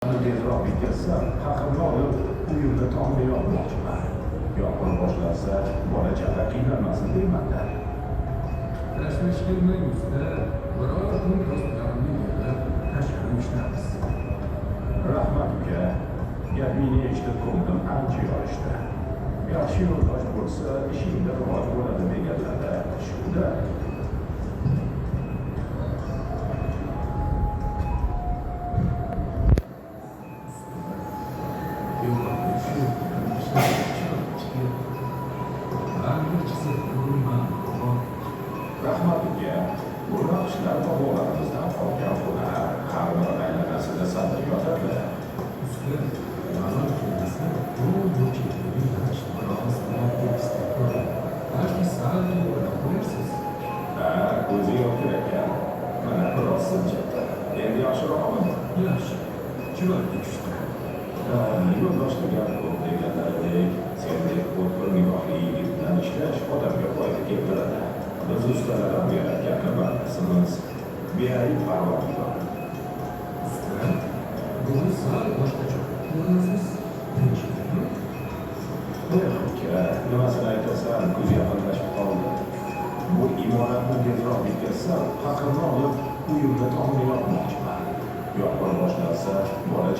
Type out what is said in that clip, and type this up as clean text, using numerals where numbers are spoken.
Tezroq bitkazsam, haqimni olib, uyimni tomga yopmoqchiman. Yomg'ir boshlansa, bola chaqa qiynalmasin deyman-da. Tashvish qilmang, usta. Biror kun do'stlarimni yig'ib, tashqari ishlarmiz. Rahmat, uka. Gapingni eshitib ko'nglim ancha yorishdi. Yaxshi yo'ldosh bo'lsa, ishingda rivoj bo'ladi deganlari shunda. Usta, devorga tushayotgan ishlar chiroyli. Baribir chiziqni ma'lum. Rahmat, uka. Bu naqshlar bobolarimizdan qolgan hunar. Har bir aylanasida sadr yotadi. Usta, ma'lum kelmasa, bu chetdagi naqshni biroz tekislab ko'ring. Balki sal to'g'rilab qo'yarsiz. Ha, ko'zi yo'q ekan. Mana biroz siljitdi. Endi yaxshiroqmi? Yaxshi, chiroyli tushdi. Ha, yo'ldoshda gap ko'p deganlaridek, sendek o'tkir nigohli yigit bilan ishlash odamga foyda keltiradi. Biz ustalar ham yaratganni bandasimiz. Beayb parvardigor. Usta, buni sal boshqacha ko'rasiz. Tinchlikmi? Eh, uka, nimasini aytasan, kuz yaqinlashib qoldi. Bu imoratni tezroq bitkazsam, haqimni olib, uyimni tomga yopmoqchiman. Yomg'ir boshlansa, bola